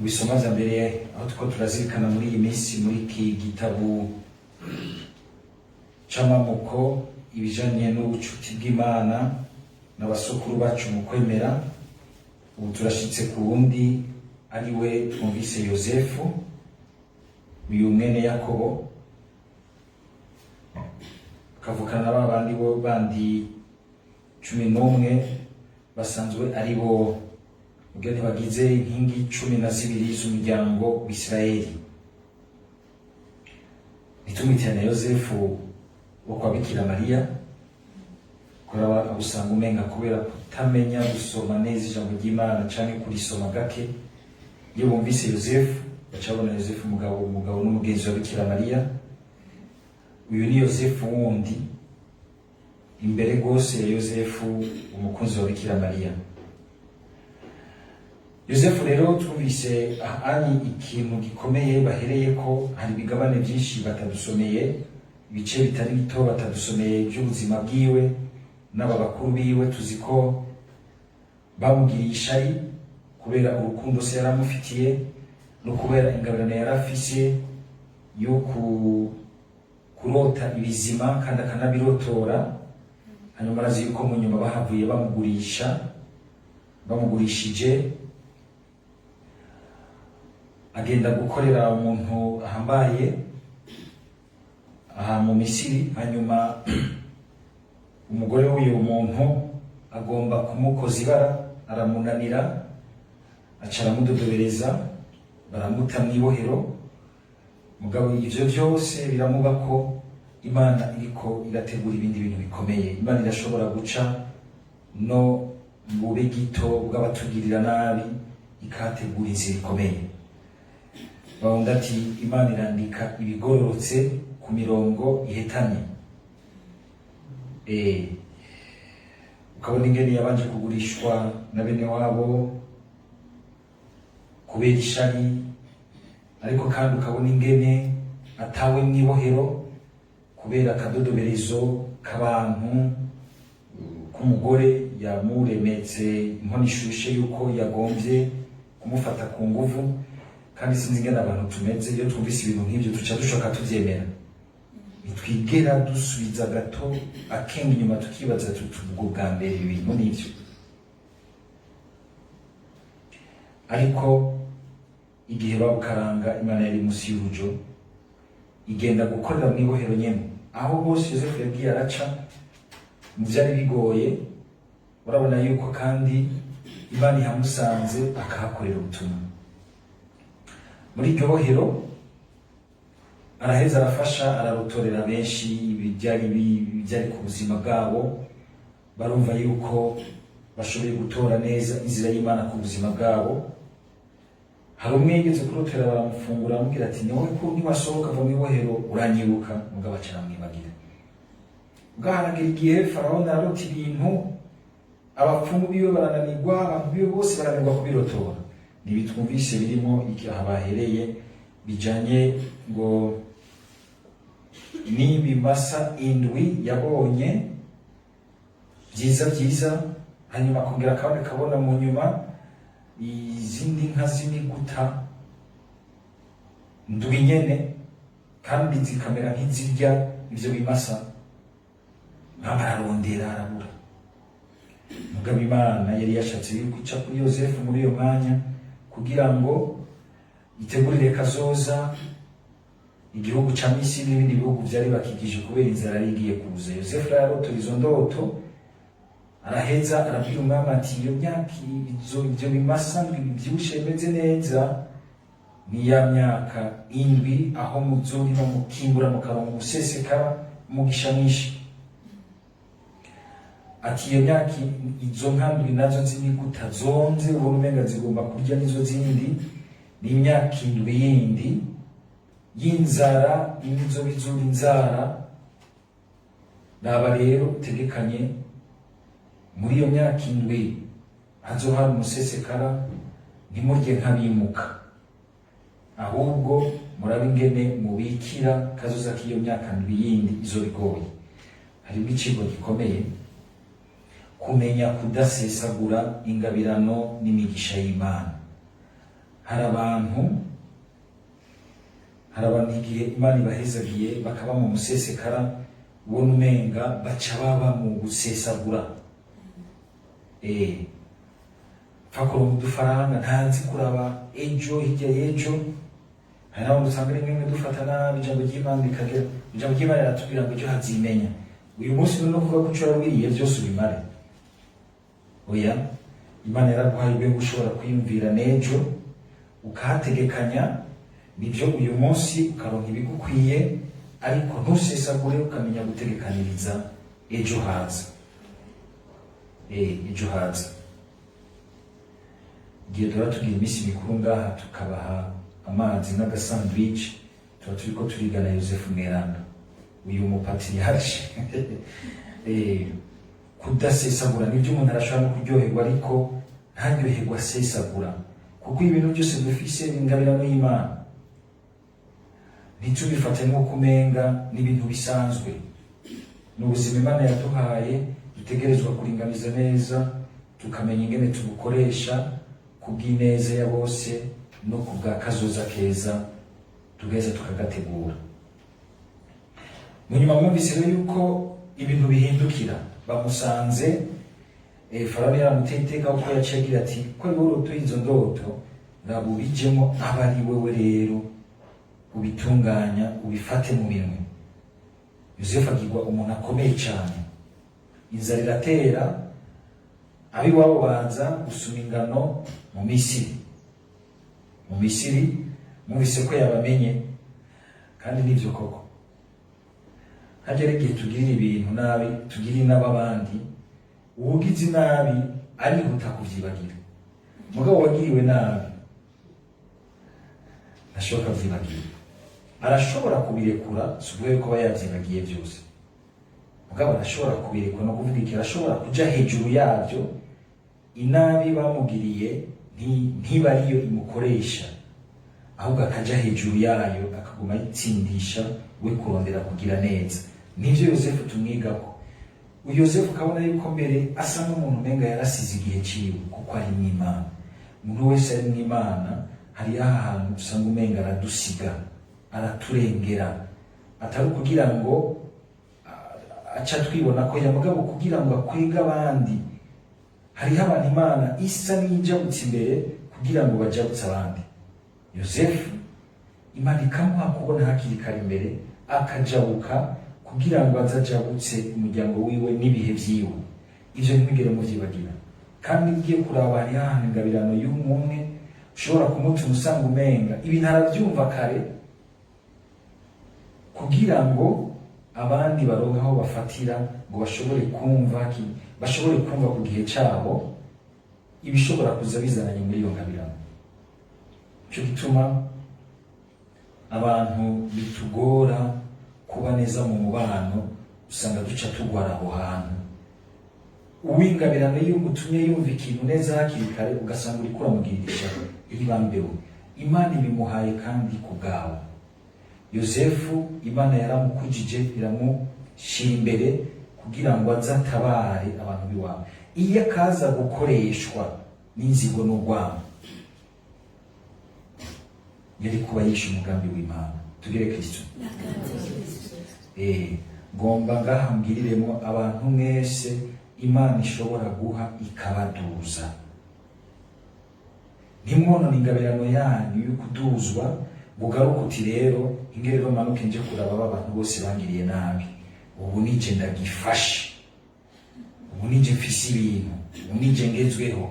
Mu bisomwa vya mbere, aho turiko turazirikana muri iyi minsi muri iki gitabo c'amamuko ibijanye n'ubucuti bw'Imana n'abasokuru bacu mu kwemera, ubu turashitse ku wundi, ari we twumvise Yosefu, uyu mwene Yakobo, akavukana na ba bandi bo bandi 11 basanzwe ari bo ubwo ntibagize inkingi 12 z'umuryango w'Isirayeli. Ntitumwitirane Yosefu wo kwa Bikira Mariya, kubera usanga umenga kubera kutamenya gusoma neza ijambo ry'Imana canke kurisoma gake, iyo bumvise Yosefu baca babona Yosefu umugabo n'umugenzi wa Bikira Mariya. Uyu ni Yosefu wundi, imbere rwose ya Yosefu umukunzi wa Bikira Mariya. Yosefu rero twumvise ahanye ikintu gikomeye bahereye ko hari ibigabane byinshi batadusomeye, ibice bitari bito batadusomeye by'ubuzima bwiwe n'aba bakuru biwe. Tuzi ko bamugiriye ishari kubera urukundo se yaramufitiye no kubera ingabirano yari afise yo kurota ibizima kandi akanabirotora. Hanyuma arazi yuko mu nyuma bahavuye bamugurisha, bamugurishije agenda gukorera umuntu ahambaye aha mu Misiri. Hanyuma umugore w'uyu muntu agomba kumukoza ibara, aramunanira, aca aramudodobereza, baramuta mw'ibohero. Mugabo ivyo vyose biramuba ko Imana iriko irategura ibindi bintu bikomeye. Imana irashobora guca no mu bube gito bw'abatugirira nabi, ikahategura inzira ikomeye. Bawundi ati: "Imana irandika ibigororotse ku mirongo ihetamye." Ukabona ingene yabanje kugurishwa na bene wabo kubera ishari, ariko kandi ukabona ingene atawe mw'ibohero kubera akadodoberezo k'abantu, k'umugore yamuremetse inkono ishushe yuko yagombye kumufata ku nguvu. Kandi sinzi ingene abantu tumeze, iyo twumvise ibintu nk'ivyo tuca dushoka tuvyemera, ntitwigera dusubiza gato akenge inyuma tukibaza tuti: "Ubwo bwa mbere ibi bintu nivyo?" Ariko igihe babukaranga, Imana yari munsi y'urujo, igenda gukorera mu ibohero nyene aho hose Yosefu yagiye araca mu vyari bigoye. Urabona yuko kandi Imana ihamusanze, akahakorera ubutumwa muri iryo bohero. Araheza arafasha, ararotorera benshi ibyari byari ku buzima bwabo, barumva yuko bashoboye gutora neza inzira y'Imana ku buzima bwabo. Hari umwe yigeze kurotera, baramufungura, aramubwira ati: "Niwowe ko niwasohoka ava mu ibohero uranyibuka." Mugabo aca aramwibagira. Bwaharagera igihe Farawo ararota ibintu, abapfumu biwe barananirwa, abantu biwe bose barananirwa kubirotora. Ntibitwumvise birimo iki aha bahereye bijanye ngo n'ibimasa indwi yabonye byiza byiza, hanyuma akongera akabona kabona mu nyuma izindi nka z'imiguta ndwi nyene, kandi zikamera nk'izirya ivyo bimasa. Nk'aba ararondera, arabura. Mugabo Imana yari yashatse yuko ica kuri Yosefu muri uyo mwanya kugira ngo itegurire kazoza igihugu ca Misiri n'ibindi bihugu vyari bakikije, kubera inzara yari igiye kuza. Yosefu yarotora izo ndoto, araheza arabwira umwami ati: "Iyo myaka, ivyo bimasa ndwi bivyibushe bimeze neza, ni ya myaka indwi aho muzorima, mukimbura, mukaronka umusesekara, umugisha mwinshi." Ati: "Iyo myaka, izo nka ndwi nazo z'imiguta zonze ubona umenga zigomba kurya nizo zindi, ni imyaka 7 yindi y'inzara, imwe izoba izura inzara. Raba rero utegekanye muri iyo myaka 7 hazohari umusesekara, ntimurye nk'abimuka, ahubwo murabe ingene mubikira kazoza k'iyo myaka 7 yindi izoba igoye." Harimo icigwa gikomeye: kumenya kudasesagura ingabirano n'imigisha y'Imana. Hari abantu igihe Imana ibahezagiye bakaba mu musesekara, ubona umenga baca baba mu gusesagura. Pfa kuronka udufaranga, ntazi kuraba ejo, hirya y'ejo. Hari n'abantu usanga rimwe rimwe dufata nabi ijambo ry'Imana, rikagera ijambo ry'Imana riratubwira ngo ejo hazimenya. Uyu munsi no kuvuga ko uco wabwiriye byose ubimare, oya. Imana yaraguhaye ubwenge, ushobora kwiyumvira n'ejo ukahategekanya. Nibyo, uyu munsi ukaronka ibigukwiye, ariko ntusesagure, ukamenya gutegekaniriza ejo haza. Ejo haza, igihe duhora tugira iminsi mikuru ngaha, tukabaha amazi n'agasandwich, tuba turiko turigana Yosefu Mweranda, uyu mupatriarche. Kudasesagura nibyo, umuntu arashobora no kuryoherwa, ariko ntaryoherwa asesagura, kuko ibintu byose dufise ni ingabirano y'Imana. Ntitubifate nk'uko umenga ni ibintu bisanzwe. Ni ubuzima Imana yaduhaye, dutegerezwa kuringaniza neza, tukamenya ingene tubukoresha kubw'ineza ya bose no ku bwa kazoza keza, tugaheza tukagategura. Mu nyuma mwumvise rero yuko ibintu bihindukira. Bamusanze Farawo yaramuteye iteka, kuko yaciye agira ati: "Ko ari wowe utoye izo ndoto, raba ubijemo, aba ari wewe rero ubitunganya, ubifate mu minwe." Yosefu agirwa umuntu akomeye cyane. Inzara iratera, ab'iwabo baza gusuma ingano mu Misiri. Mu Misiri mwumvise ko yabamenye, kandi nibyo koko. Hajya ari igihe tugirira ibintu nabi, tugirira inabi abandi. Uwugize inabi arihuta kuvyibagira, mugabo wagiriwe nabi ntashobora kuvyibagira. Arashobora kubirekura, si ukuvuga yuko aba yavyibagiye byose, mugabo arashobora kubirekura. No kuvuga iki? Arashobora kuja hejuru yabyo, inabi bamugiriye ntiba ariyo imukoresha, ahubwo akaja hejuru yayo, akaguma ayitsindisha we kurondera kugira neza. Nivyo Yosefu tumwigako. Yosefu ukabona yuko mbere asa n'umuntu umenga yarasize igihe ciwe, kuko ari mw'Imana. Umuntu wese ari mw'Imana, hariho ahantu usanga umenga aradusiga, araturengera, atari ukugira ngo aca twibona ko yamugabo, kugira ngo akwege abandi. Hariho abantu Imana isa n'iyijabutse imbere kugira ngo bajabutse abandi. Yosefu Imana ikamuha kubona hakiri kare imbere, akajabuka kugira ngo azajabutse umuryango wiwe n'ibihe vyiwe. Ivyo ntimwigere muvyibagira. Kandi ugiye kuraba, hariho ahantu ingabirano y'umwe ushobora kumutuma usanga umenga ibintu aravyumva kare, kugira ngo abandi baronke aho bafatira, ngo bashobore kumva bashobore kumva ku gihe cabo ibishobora kuza bizananye muri iyo ngabirano. Cyo gituma abantu bitugora kuba neza mu mubano, usanga duca tugwara aho hantu. Uwingabirano iyo umutumye yumva ikintu neza hakiri kare, ugasanga uriko uramugirisha ibambewe. Imana ibimuhaye kandi ku bwawe. Yosefu Imana yaramukujije, iramushyira imbere kugira ngo aze atabare abantu b'iwabo. Iyo akaza gukoreshwa n'inzigo n'urwango, yari kuba yishe umugambi w'Imana. Tugire Kristo. Ngomba ngaha mbwiriremo abantu mwese Imana ishobora guha ikabaduza: ntimwonone ingabirano yanyu yo kuduzwa, ngo ugaruke uti: "Rero inge rero manuke nje kuraba ba bantu bose bangiriye nabi, ubu nije ndagifashe, ubu nije mfise ibintu, ubu nije ngezweho,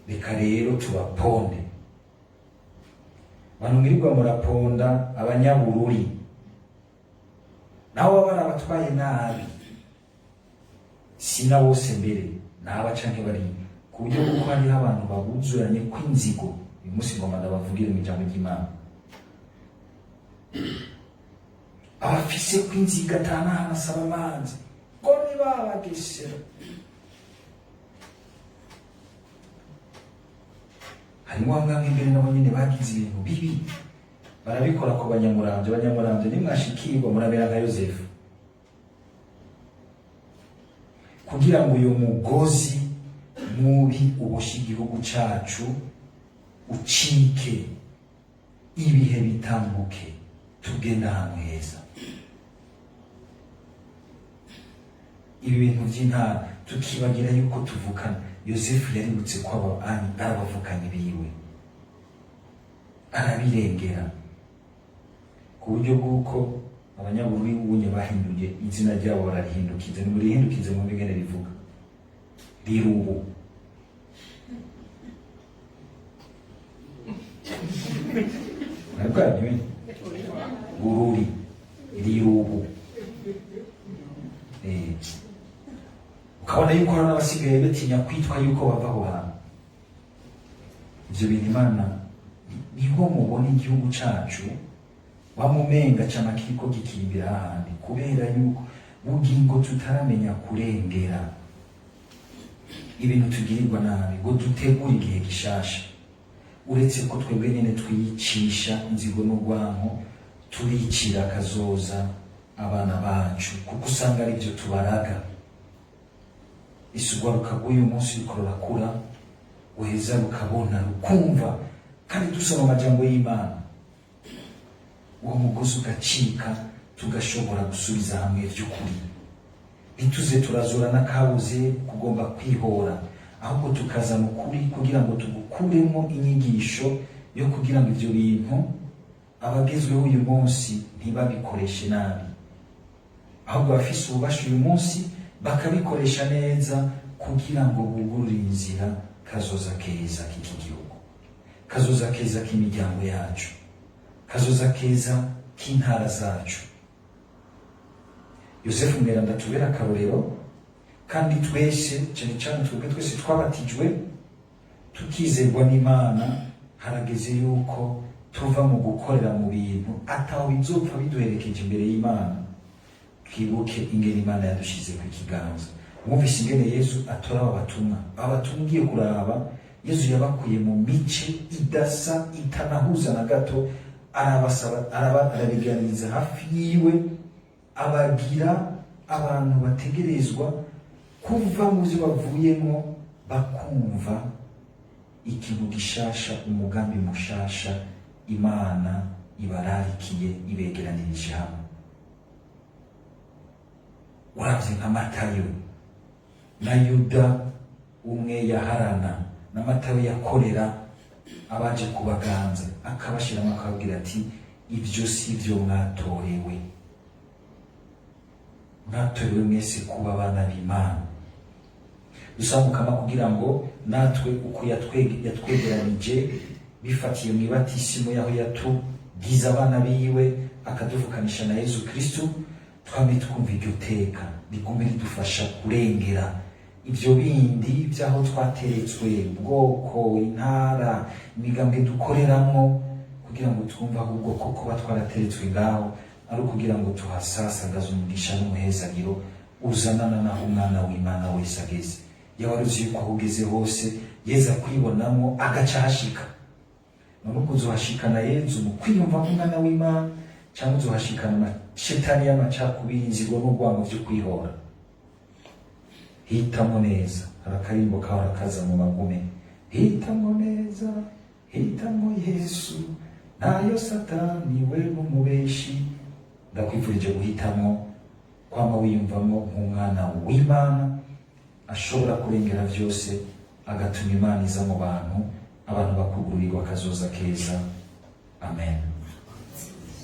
reka rero tubaponde." Bantu mwirirwa muraponda abanyabururi, nabo baba barabatwaye nabi, si na bose mbere, naba canke bari ku buryo, kuko hariho abantu babuzuranye kw'inzigo. Uyu munsi ngomba ndabavugire mu ijambo ry'Imana: abafise kw'inzigo atanahana asaba amazi ngo nibabagesera. Harimo bamwe bamwe mbere nabo nyene bagize ibintu bibi, barabikora ku Banyamuramvya. Abanyamuramvya, nimwashikirwa murabera nka Yosefu, kugira ngo uyu mugozi mubi uboshe igihugu cacu. Ucike, ibihe bitambuke, tugende ahantu heza. Ibi bintu by'intara tukibagira yuko tuvukana. Yosefu yaributse ko aba ari abavukanyi biwe, arabirengera ku buryo bw'uko Abanyabururi bunye bahinduye izina ryabo, bararihindukiza. Nimurihindukize mu bigene rivuga rirubu. Narwanywe Bururi rirubu. Ukabona yuko hari n'abasigaye batinya kwitwa yuko bava aho hantu. Ivyo bintu Imana niho mubona igihugu cacu wamumenga cama kiriko gikimbira ahandi, kubera yuko bugingo tutaramenya kurengera ibintu tugirirwa nabi ngo dutegure igihe gishasha. Uretse ko twebwe nyene twiyicisha inzigo n'urwanko, turicira akazoza abana bacu, kuko usanga ari byo tubaraga. Isugwaruka rw'uyu munsi ruriko rurakura, guheza rukabona, rukumva, kandi dusoma amajambo y'Imana, uwo mugozi ugacika, tugashobora gusubiza hamwe vy'ukuri. Ntituze turazura n'akabuze kugomba kwihora, ahubwo tukazana ukuri kugira ngo tugukuremo inyigisho yo kugira ngo ivyo bintu abagezweho uyu munsi ntibabikoreshe nabi, ahubwo abafise ububasha uyu munsi bakabikoresha neza kugira ngo bugurure inzira kazoza keza k'iki gihugu, kazoza keza k'imiryango yacu, kazoza keza k'intara zacu. Yosefu Mweranda tubera akarorero, kandi twese, cyane cyane twebwe twese twabatijwe tukizerwa n'Imana, harageze yuko tuva mu gukorera mu bintu ataho bizopfa biduherekeje imbere y'Imana. Twibuke ingene Imana yadushize ku ikiganza. Mwumvise ingene Yezu atora aba batumwa. Aba batumwa ugiye kuraba, Yezu yabakuye mu mice idasa, itanahuza na gato, arabasaba, arabiganiriza hafi yiwe, abagira abantu bategerezwa kuva mu byo bavuyemo, bakumva ikintu gishasha, umugambi mushasha Imana ibararikiye, ibegeranirije hamwe. Uravye nka Matayo na Yuda, umwe yaharana na Matayo yakorera abaje kubaganza, akabashiramo akababwira ati ibyo si byo mwatorewe, mwatorewe mwese kuba abana b'Imana. Dusamukama kugira ngo natwe uko yatwegeranije bifatiye mu ibatisimu yaho yatugize abana biwe, akaduvukanisha na Yezu Kristu, twame twumva iryo teka rigume ridufasha kurengera ibyo bindi by'aho twateretswe, ubwoko, intara, imigambwe dukoreramwo, kugira ngo twumve ahubwo ko kuba twarateretswe ngaho ari ukugira ngo tuhasasagaze umugisha n'umuhezagiro uzanana naho umwana w'Imana wese ageze. Yaba aruzi yuko aho ugeze hose Yezu akwibonamwo agaca ahashika. None ubwo uzohashikana Yezu mu kwiyumva nk'umwana w'Imana, cyangwa uzohashikana amashetani y'amacakubiri, inzigo n'urwango vyo kwihora? Hitamo neza. Hari akarimbo kahora kaza mu magume: hitamo neza, hitamo Yesu, nayo Satani we n'umubeshi. Ndakwifurije guhitamo kwama wiyumvamo nk'umwana w'Imana ashobora kurengera vyose, agatuma Imana iza mu bantu, abantu bakugururirwa akazoza keza. Amen.